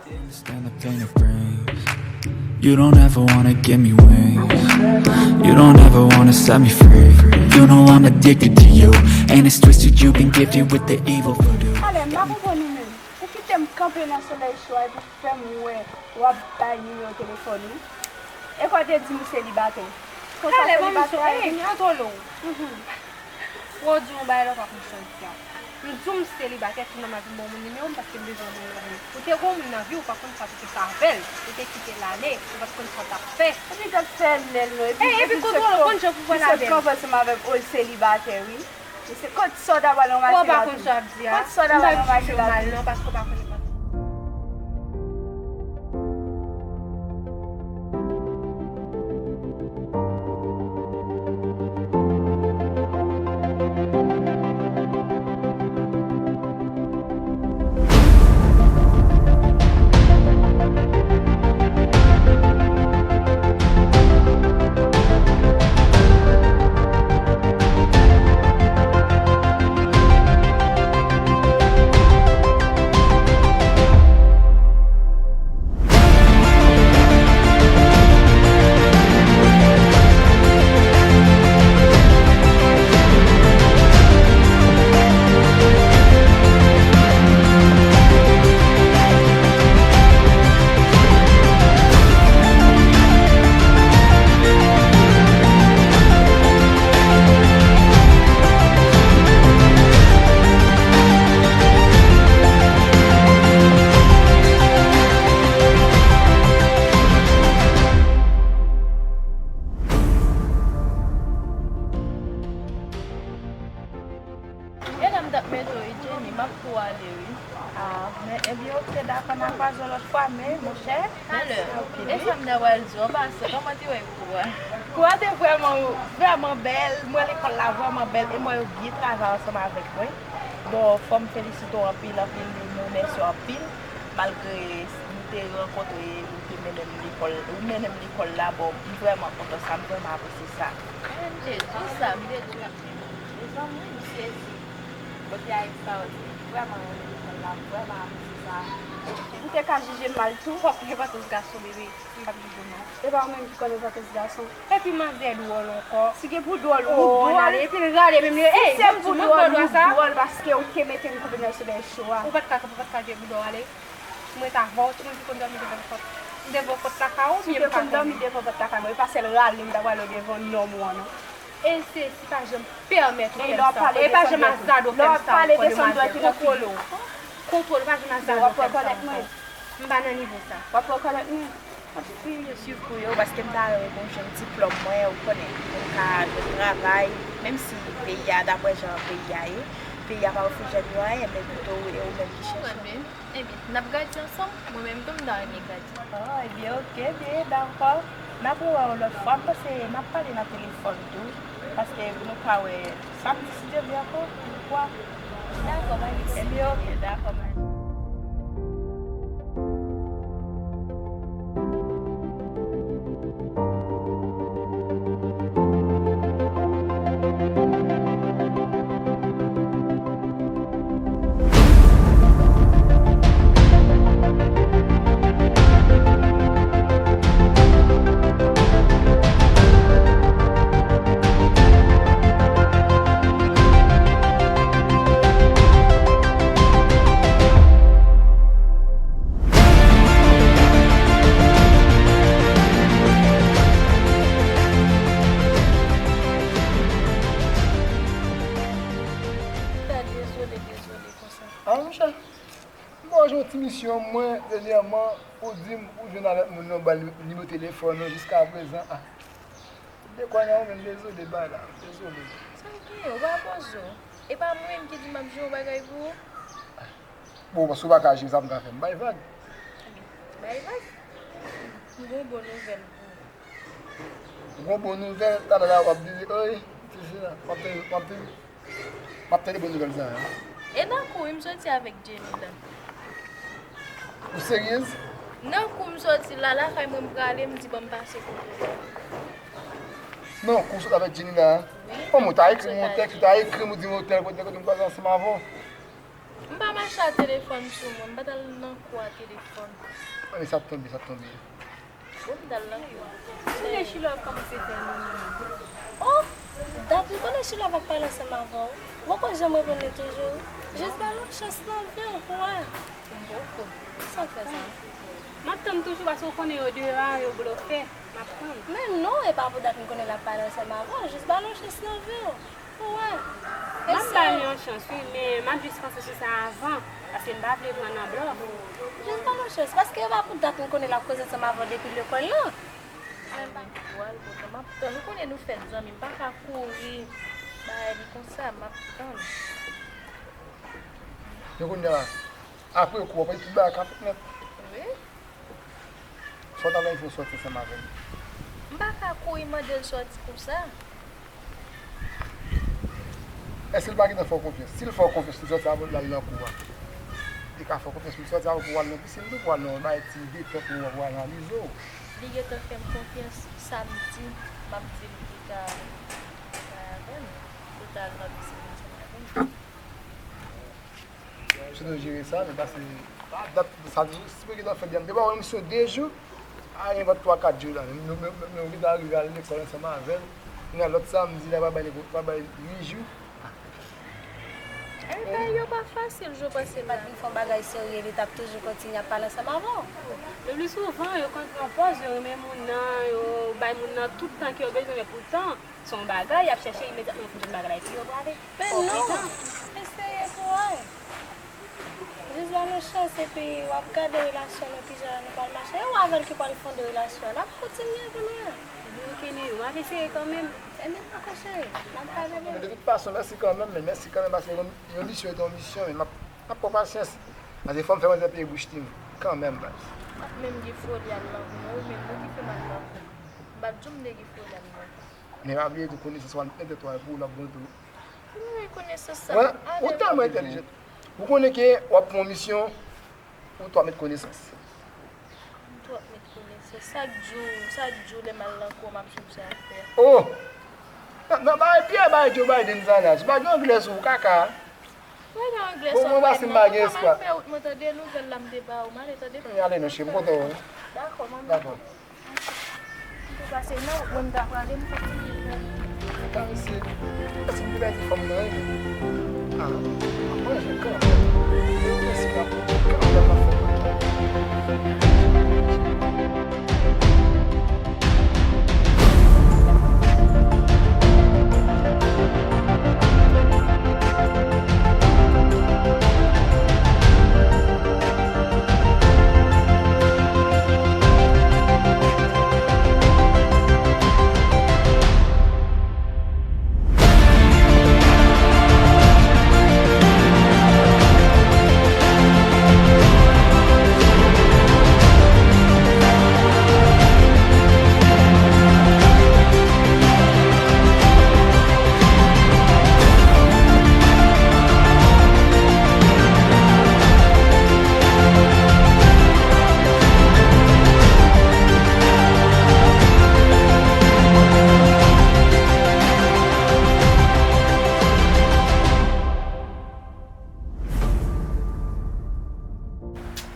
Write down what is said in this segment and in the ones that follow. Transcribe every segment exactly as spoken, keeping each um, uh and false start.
Understand the pain it brings. You don't ever wanna give me wings. You don't ever wanna set me free. You know I'm addicted to you, and it's twisted. You've been gifted with the evil voodoo. Ale, m pa konprann ou menm. Ou kite m kanpe nan solèy cho a epi w fè m wè w ap bay nimewo telefòn ou. E kò w te di m ou selibatè. Konsa selibatè a vini atole w. Wè w di yon bagay la w pa konn sa w di a. M di w m selibatè, finalman vin ban w moun nimewo m paske m bezwen moun nan vi m. Ou te gon moun nan vi w, ou pa konn sa pou te fè avè l. Ou te kite l ale, ou pa t konn sa w t ap fè. Epi l t ap fè lè l non, epi Ey, epi kote w konn jan pou pale avè l. Li sot kanpe ansanm avè m, o l selibatè wi. Misye, kot sa w t ap al ranmase la tou? Ou pa konn sa w ap di a. Kot sa w t ap al ranmase la tou? M pa di w mal non, paske w pa konn. E lè m t ap mete w, Jenny, m ap tou ale, wi. A, men, ebyen, oke, dakò, n a kwaze yon lòt fwa, men, monchè, mèsi anpil, wi. E sa m ta pral di w, pase, kòman te wè kou a? Kou a te vrèman, vrèman bèl. M wè lekòl la vrèman bèl. E m wè yo byen travay ansanm avèk mwen. Bon, fò m felisite w anpil, anpil, m remèsye w anpil. Malgre nou te rankontre, ou te mennen m lekòl, ou mennen m lekòl la, bon, m vrèman kontan sa, m vrèman apresye sa. M te di w sa, m te di w. Mezanmi, m sezi. Kote a ekstraòdinè. M vrèman renmen lekòl la, m vrèman apresye sa. Ou te ka jije m mal tou. Fòk gen vantòz gason, bebe. M p ap jije w mal. E pa ou menm ki konnen vantòz gason. Epi manzè dwòl ankò. Si gen pou dwòl, ou dwòl. Epi l rale menm li. Ey, si se pou dwòl, ou dwòl paske ou te mete m kanpe nan solèy cho a. Ou pa t ka kanpe, ou pa t ka gen bouda w ale. Mwen t avè w, se mwen ki konn dòmi devan pòt, devan pòt lakay ou, oubyen m pa konn dòmi devan pòt lakay mwen, e pa sèl rale m ta pral devan nonm ou an non. E se, se pa janm pèmèt ou fè m sa ankò. E pa janm Azado fè m sa ankò, demwazèl. Kontwole w. Kontwole w, pa janm Azado fè m sa ankò. M pa nan nivo sa. W ap rekonèt mwen. Anpil yo swiv kou yo, paske m ta renmen pou m jwenn diplòm mwen, ou konnen, pou m ka jwenn travay, menm si peyi a, daprè jan peyi a ye, peyi a pa ofri jèn yo anyen, men pito e ou menm ki chèche. Ebyen, n ap grandi ansanm. Mwen menm tou, m ta renmen grandi. Oh, ebyen, oke, ebyen, dakò. N ap rewè yon lòt fwa. M panse n ap pale nan telefòn tou, paske pou nou ka wè samdi, si Dye vle, ankò, nou kwa. Dakò, pa gen sousi. Ebyen, oke, dakò, ma. Jwenn yon ti misyon, mwen, dènyèman, ou di m ou jwenn avèk moun nan, ou ba l nimewo telefòn ou, jiskaprezan, ah. Dekwa nan ou menm, dezole, bay la, dezole. Sa w genyen, ou pa poze w. E pa mwen menm ki di m ap jere yon bagay pou ou? Bon, paske ou pa ka jere sa, m ka fè, m bay vag. Bay vag? M gon bon nouvèl pou ou. Ou gon bon nouvèl, talè la w ap di, oy, ti fi la, m ap tande, m ap tande, m ap tande bon nouvèl sa a. E nan kou wi m soti avèk Jenny la. Ou seryez? Nan kou m soti la, lakay mwen m prale, m di ban m pase kote w. Nan kou w sot avèk Jenny la? Wi. Kòman ou ta ekri m yon tèks, ou ta ekri m, ou di m yon tèl kote, kote m kwaze ansanm avè w? M pa mache a telefòn sou mwen, m pa t al nan kou a telefòn. Anben sa t tonbe, sa t tonbe. Bon, m t al nan kou a. Konnen Chilòv kòmanse fè moun. Oh! Dat m konnen Chilòv ap pale ansanm avè w. Ou poko janm reponn li toujou. Jis ba l yon chans nan vi w pou wè. M poko. Sa w fè sa? M ap tann toujou paske w konnen yo deyò a, yo blofè. M ap tann. Men non, e pa pou dat m konnen l ap pale ansanm avè w. Jis ba l yon chans nan vi w. Ou wè? M ap ba l yon chans, wi, men m ap jis panse sou sa avan, paske m pa vle pran nan blòf. Jis ba l yon chans, paske e pa pou dat m konnen l ap koze ansanm avè w depi lekòl lan. Mwen pa gen pou al kontan, m ap tann. Ou konnen nou fèt zanmi, m pa ka kouri bay li konsa, m ap tann. Men kounye a, apre kou, w ap wè tout bagay ka fèt nèt. Wi. Sa w ta vle fè w sòti ansanm avè l? M pa ka kouri mande l sòti konsa. Èske l pa gentan fè w konfyans? Si l fè w konfyans, li sòti avè w, l al nan kou a. Li ka fè w konfyans pou l sòti avè w pou w al nan pisin tou, pou w al nan yon bagay ti detèt pou w al analize w. Li gentan fè m konfyans, samdi, m ap di l pou l ta, pou l ta avè m, pou l ta al nan pisin ansanm avè m. Misye dwe jere sa, men pase pa dat sa, si mwen gentan fè byen, m te ba w emisyon de jou, a gen vant twa kat jou la, men nou, men, men, men ou gentan rive al lekòl ansanm avè l, kounye a lòt samdi la, pral bay, pral bay uit jou. Ay, bagay yo pa fasil, je panse pa t vin fè yon bagay serye, li t ap toujou kontinye ap pale ansanm avè w. Le pli souvan, yo konn pran pòz, yo renmen moun nan, yo bay moun nan tout tan ke yo bezwen, men poutan, se yon bagay, y ap chèche imedyatman pou jwenn bagay la, epi yo prale. Men non, eseye pou wè. Jis ba l yon chans, epi w ap gade relasyon nou kijan nou pral mache. E ou avè l ki pral fonde relasyon an, n ap kontinye kounye a. Bon, ok, Nini, m ap eseye kanmenm. Ebyen, dakò, cheri, n ap pale, bebe. De tout fason, mèsi kanmenm, men mèsi kanmenm, paske yon, yon misyon rete yon misyon, men m ap, m ap pran pasyans. Paske fò m fè manzè peye bouch li kanmenm, baz. M ap menm gen foli al nan kou, non, ou menm, ou ki fè m al nan kou. M pa t janm te gen foli al nan kou. Men pa bliye tou, konesans w ap mete twa pou w l ap bon tou. Ou tèlman entèlijan. Ou konnen ke w ap pran yon misyon, ou tou ap met konesans. M tou ap met konesans. Chak jou, chak jou lè m al nan kou, m ap sonje afè. Oh! Nan, nan bagay Pyè bay Joe Biden sa la, si w pa gen anglè sou ou, kaka. Mwen gen anglè sou ou, mwen pa si m pa gen espwa. Mwen tande nouvèl la, m te ba ou, m ale tande. Ale non, cheri, m kontan wè w. Dakò, manmi. Dakò. M te pase nan wout mwen, m ta prale, m kontinye prale. Karesye. Èske m te bay ti fanm nan, wi? Ah, mwen jwe kanmenm. E ou resi la pou kanmenm ap fè.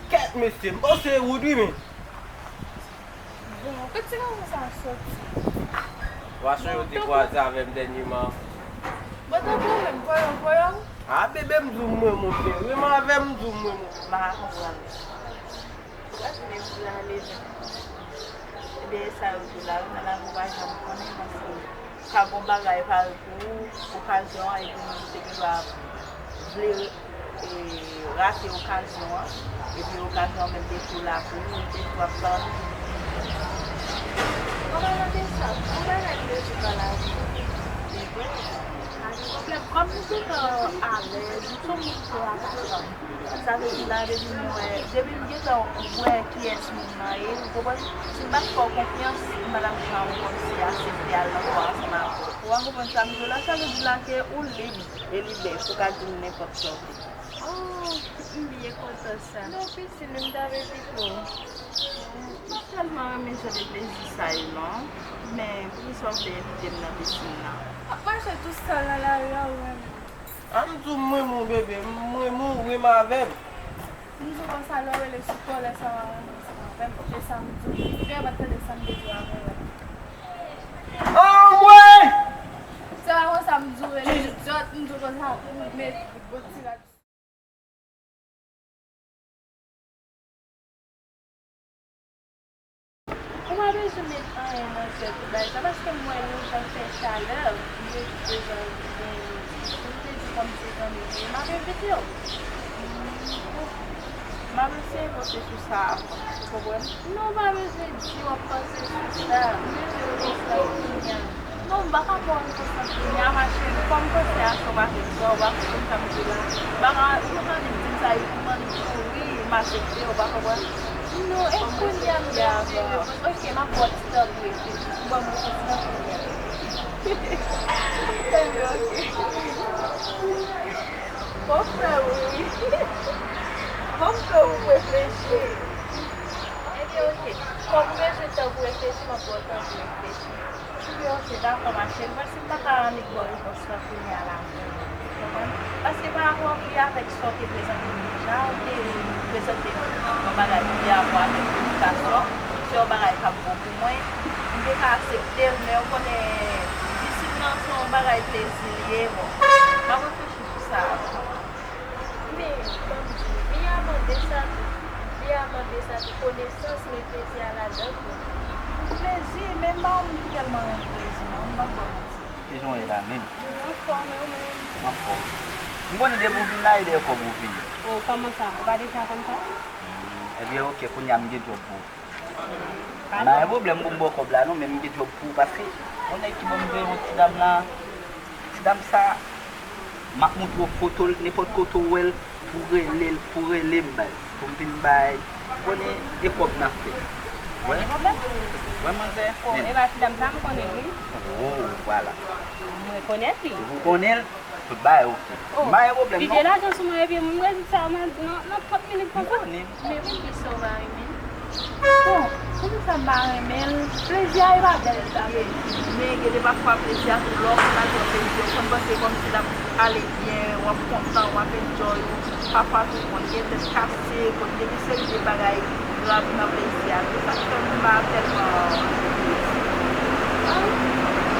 Kèt mesye, m panse e Wood wi men. Bon, kot ti gason sa soti? Wa sonje w te kwaze avè m dènyèman. Bon, tanpri, men m voye w, voye w. A, bebe, m di w m renmen w, bebe. Renmen avè m, m di w m renmen w. M pa ka konprann. Ou pa vle pou l ale, men. Ebyen, sa yo di la, wi, nan lavi, ou pa janm konnen, paske ka gon bagay pare pou ou, okazyon an, epi moun te gen dwa vle e, rate okazyon an, epi okazyon an menm te tou la pou ou, ou te tou ap tann. An palan de sa, yon bagay m bezwen pale avè w. Se vre? Pa gen pwoblèm. Kòm nou gentan alèz, nou se yon moun ki trè atasan. Sa vle di la, depi m wè, depi m gentan wè kiyès moun nan ye, ou konprann? Si m pa t fè w konfyans, m pa t ap janm kòmsi aksepte al nan kò ansanm avè w. Ou konprann sa m di w la? Sa vle di la ke ou lib e libè pou w ka di m nenpòt sa w vle. Oh, m byen kontan sa. Non, pisin, m ta vle pito. M pa tèlman renmen jan de plezi sa yo non. Men poukisa w vle envite m nan pisin nan? W ap mache tousèl nan lari a, ou renmen m? A m di w m renmen w, bebe, m renmen w, renmen avè m. M di w konsa, lè w rele sou kòlè sa w a renmen ansanm avè m, e sa m di w. Ou genlè pa t tande sa m te di w avan yè. Anmwey! Se pa konsa m di w rele idyòt, m di w konsa pou w met bon ti rad. Ou pa bezwen met anyen nan tèt ou bay sa, paske m wè nou jan fè chalè, m te di deja ou te gen yon ti, m te di kòm se zanmi m ye, m ap envite w. M ap eseye panse sou sa avan, ou konprann? Non, ou pa bezwen di w ap panse sou sa, m bezwen repons la kounye a. Non, m pa ka ba w repons la kounye a, ma cheri, fò m panse a sa w pa fè sa, ou pa konprann sa m di w la. M pa ka, ou konn annik di m sa, ou annik kouri, m aksepte, ou pa konprann? Non, e kounye a m bezwen repons. Ok, m ap ba w ti tan pou reflechi. Ou ban m repons lan kounye a. Ebyen, ok. Fò m fè w ri. Fò m fè w reflechi. Ebyen, ok. Kòm ou bezwen tan pou reflechi, m ap ba w tan pou reflechi. Ebyen, ok, dakò, ma cheri. Mwen, si m pa ka annik ba w repons lan kounye a la, konprann? Paske pa rapò li avèk sa w te prezante m deja, ou te prezante m yon bagay ki gen rapò avèk edikasyon, se yon bagay k ap bon pou mwen. M te ka aksepte l, men ou konnen, pisin nan se yon bagay plezi li ye, bon. M ap reflechi sou sa. Men, ban m di w, vi a mande sa tou. Vi a mande sa tou. Konesans gen plezi a ladan l tou. Plezi, men m pa yon moun ki tèlman renmen plezi, non. M p ap ba w manti. Kijan w ye la menm? Anfòm, e ou menm? Anfòm. M konnen depi w vin la, e dèyè kòb ou vini. O, kòman sa? Ou pa deja konn sa? Hmm, ebyen, ok, kounye a m gen djòb pou ou. Pa gen pwoblèm pou m ba w kòb la, non, men m gen djòb pou ou, paske yon nèg ki ban m reyon ti dam la, ti dam sa, m ap montre w foto l, nenpòt kote w wè l, pou rele l, pou rele m bay, pou m vin bay, ou konnen, e kòb n ap fè. Wè? Pa gen pwoblèm. Wè, manzè? O, men e pa ti dam sa, m konnen l, wi. O, vwala. M rekonèt li. Ou konnen l? Tout bagay oke. O, m pa gen pwoblèm, non. Li gen lajan sou mwen, epi m rezoud sa nan, nan, nan trant minit konsa. M konnen. Men poukisa w pa renmen l? Bon, poukisa m pa renmen l? Plezi a, e pa bèl li ta vle di. Men gen de pafwa plezi a tou, lè w konn al pran plezi, w konn panse kòmsi l ap ale byen, w ap kontan, w ap enjoy, ou pafwa tou konn gen tèt kase, konn gen yon seri de bagay grav nan plezi a tou. Sa k fè m pa tèlman renmen plezi. A,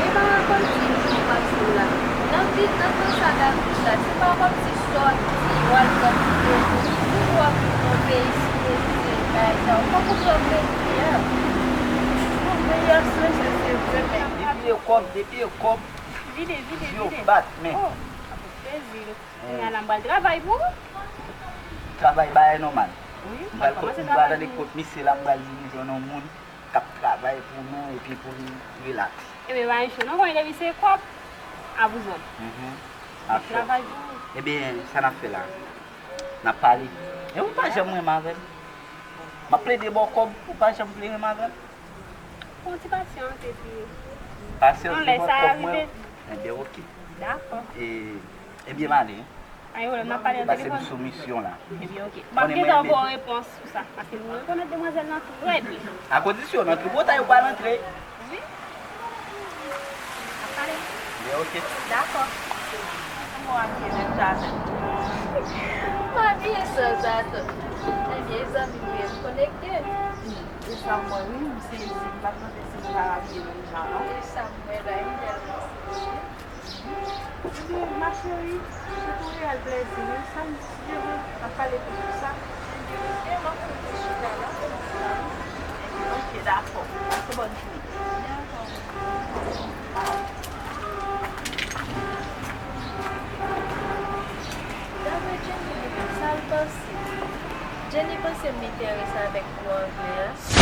e pa kòmsi nou pase la. Nan vi, nan tan sa, nan vi sa, se pa kòmsi sòti, w al pran plezi, ou wè w ap viv nan peyi, si plezi, bagay sa, ou pa konprann peyi a. Bon, peyi a strese, se vre, men depi e kòb, depi e kòb, vide, vide, vide. Yo bat, men. O, plezi. Kounye a la, m pral travay pou ou. Travay bagay nòmal. Wi, m pral kòmanse travay pou ou. M pral tande kot misye la, m pral di li jwenn yon moun k ap travay pou nou epi pou n rilaks. Ebyen, pa gen cho non, konnen depi se kòb, a vouzan. Mhm. Travay pou ou. Ebyen, sa n ap fè la? N ap pale. E ou pa janm renmen avè m. M ap plede ba w kòb, ou pa janm vle renmen avè m. Fè yon ti pasyans epi yon lè sa a rive. Ebyen, oke. Dakò. E, ebyen, m ale. Ay, wè, m ap pale nan telefòn. Pase m sou misyon la. Ebyen, oke. M ap gentan ba w repons sou sa, paske m rekonèt demwazèl lan trè byen. A kondisyon, nan tripotay ou pral antre. Wi. M ap pale. Ebyen, oke. Dakò. Mwen ap gen menm sa avèk ou. M abiye san zatann. Ebyen, zanmi m ye, m konekte. E sa m wè, wi, m sezi. M pa t panse si m ta abiye menm jan, non. E sa m wè la, m tèlman sezi. Ebyen, ma chérie, se tou reyèl plezi, wi. Sa m, si Dye vle, n ap pale plis sou sa. Ebyen, m ap fout chita la. Ebyen, oke, dakò. Pase bòn jounen. Dakò. Dapre Jenny, li Jenny panse m enterese avèk kou angle a.